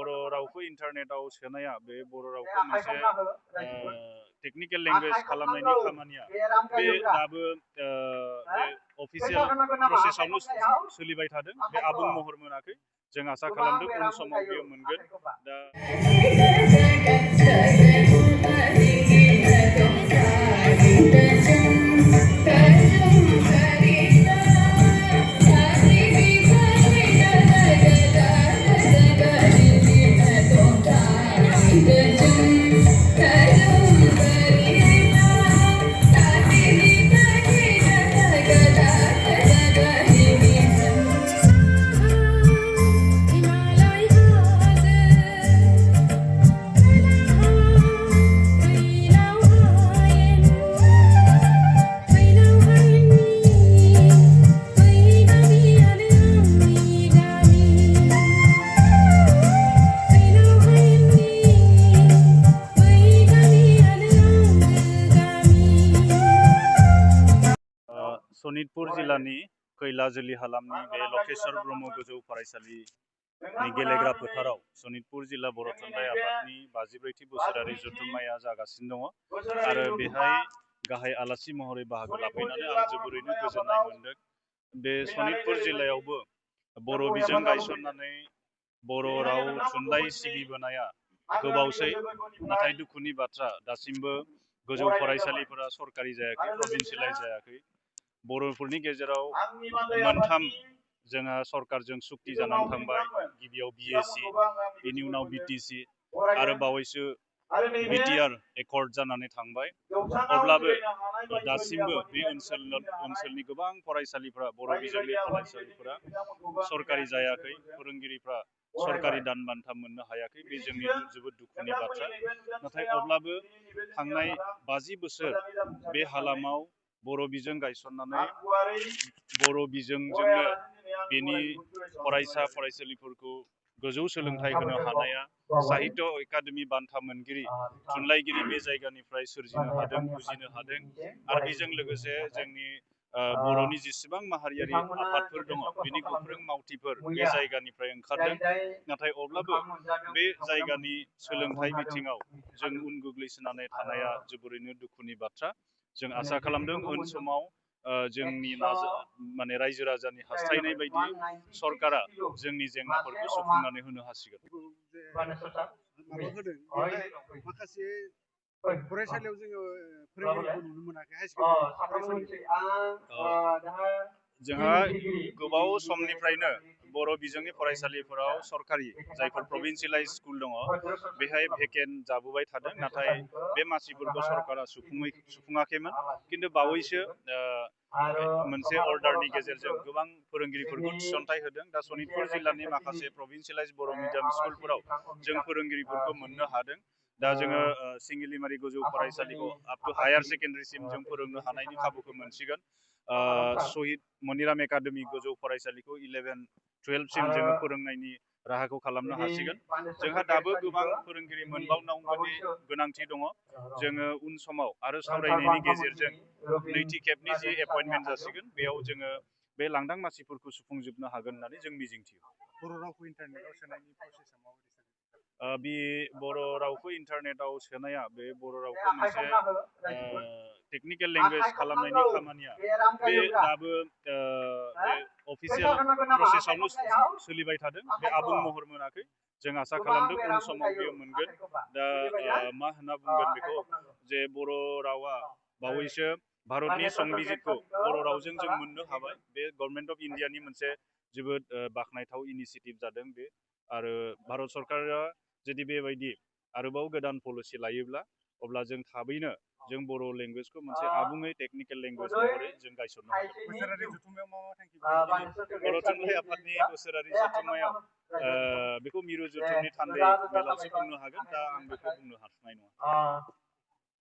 बर' रावखौ इन्टारनेटआव सोनाया बे बर' रावखौ मोनसे टेक्निकेल लेंगुवेज खालामनायनि खामानिया बे दाबो बे अफिसियेल प्रसेसआवनो सोलिबाय थादों। बे आबुं महर मोनाखै। जों आसा खालामदों उन समाव बेयो मोनगोन। दा सनितपुर जिल्लानि खैलाजुलि हालामनि बे लकेश्वर ब्रह्म गोजौ फरायसालिनि गेलेग्रा फोथाराव सनितपुर जिल्ला बर' थुनलाइ आफादनि 52थि बोसोरारि जथुम्माया जागासिनो दङ आरो बेहाय गाहाय आलासि महरै बाहागो लाफैनानै आं जोबोरैनो गोजोननाय मोन्दों। बे सनितपुर जिल्लायावबो बर' बिजों गायसननानै बर' राव थुनलाइ सिबिबोनाया गोबावसै, नाथाय दुखुनि बाथ्रा दासिमबो गोजौ फरायसालिफोरा सरकारि जायाखै, प्रभिन्सियेलाइज जायाखै। बर'फोरनि गेजेराव मोनथाम जोंहा सरकारजों सुक्ति जानानै थांबाय। गिबियाव बिएसि, बेनि उनाव बिटिसि आरो बावैसो बिटिआर एकर्ड जानानै थांबाय। अब्लाबो दासिमबो बे ओनसोलनि गोबां फरायसालिफोरा, बर' बिजोंनि फरायसालिफोरा सरकारि जायाखै, फोरोंगिरिफ्रा सरकारि दान बान्था मोननो हायाखै। बे जोंनि जोबोद दुखुनि बाथ्रा। नाथाय अब्लाबो थांनाय 50 बोसोर बे हालामाव बर' बिजों गायसननानै बर' बिजोंजोंनो बेनि फरायसा फरायसुलिफोरखौ गोजौ सोलोंथाइ होनो हानाया साहित्य एकाडेमि बान्था मोनगिरि थुनलाइगिरि बे जायगानिफ्राय सोरजिनो हादों, बुजिनो हादों। आरो बेजों लोगोसे जोंनि बर'नि जेसेबां माहारियारि आफादफोर दङ बेनि गोख्रों मावथिफोर बे जायगानिफ्राय ओंखारदों। नाथाय अब्लाबो बे जायगानि सोलोंथाइ बिथिङाव जों उन गोग्लैसोनानै थानाया जोबोरैनो दुखुनि बाथ्रा। जों आसा खालामदों उन समाव जोंनि माने रायजो राजानि हास्थायनाय बायदि सरकारा जोंनि जेंनाफोरखौ सुफुंनानै होनो हासिगोन। माखासे फरायसालियाव जोङो फोरोंगिरिखौ नुनो मोनाखै, हाइ स्कुल जोंहा गोबाव समनिफ्रायनो बर' बिजोंनि फरायसालिफोराव सरकारि जायफोर प्रभिन्सियेलाइज स्कुल दङ बेहाय भेकेन्ट जाबोबाय थादों। नाथाय बे मासिफोरखौ सरकारा सुफुङाखैमोन। खिन्थु बावैसो मोनसे अर्डारनि गेजेरजों गोबां फोरोंगिरिफोरखौ थिसनथाइ होदों। दा सनितपुर जिल्लानि माखासे प्रभिन्सियेलाइज बर' मिडियाम स्कुलफोराव जों फोरोंगिरिफोरखौ मोननो हादों। दा जोङो सिंगिलिमारि गोजौ फरायसालिखौ आप टु हायार सेकेन्डारिसिम जों फोरोंनो हानायनि खाबुखौ मोनसिगोन। शहीद मनिराम एकाडेमि गोजौ फरायसालिखौ 11-12सिम जोङो फोरोंनायनि राहाखौ खालामनो हासिगोन। जोंहा दाबो गोबां फोरोंगिरि मोनबावनांगौनि गोनांथि दङ। जोङो उन समाव आरो सावरायनायनि गेजेरजों नैथि खेबनि जि एपइन्टमेन्ट जासिगोन बेयाव जोङो बे लांदां मासिफोरखौ सुफुंजोबनो हागोन होननानै जों मिजिंथियो। बर' रावखौ इन्टारनेटआव सोनायनि प्रसेसा माबायदि? बे बर' रावखौ इन्टारनेटआव सोनाया बे बर' रावखौ मोनसे टेक्निकेल लेंगुवेज खालामनायनि खामानिया बे दाबो बे अफिसियेल प्रसेसआवनो सोलिबाय थादों। बे आबुं महर मोनाखै। जों आसा खालामदों उन समाव बेयो मोनगोन। दा मा होनना बुंगोन बेखौ, जे बर' रावा बावैसो भारतनि संबिजितखौ बर' रावजों जों मोननो हाबाय। बे गभर्नमेन्ट अफ इन्डियानि मोनसे जोबोद बाख्नायथाव इनिसियेटिभ जादों बे। आरो भारत सरकारा जुदि बेबायदि आरोबाव गोदान पलिसि लायोब्ला अब्ला जों थाबैनो जों बर' लेंगुवेजखौ मोनसे आबुङै टेक्निकेल लेंगुवेज महरै जों गायसननो हागोन। बोसोरारि जथुम्मायाव मा मा थांखि? बर' थुनलाइ आफादनि बोसोरारि जथुम्मायाव बेखौ मिरु जथुमनि थान्दै मेलावसो बुंनो हागोन। दा आं बेखौ बुंनो हाथ'नाय नङा।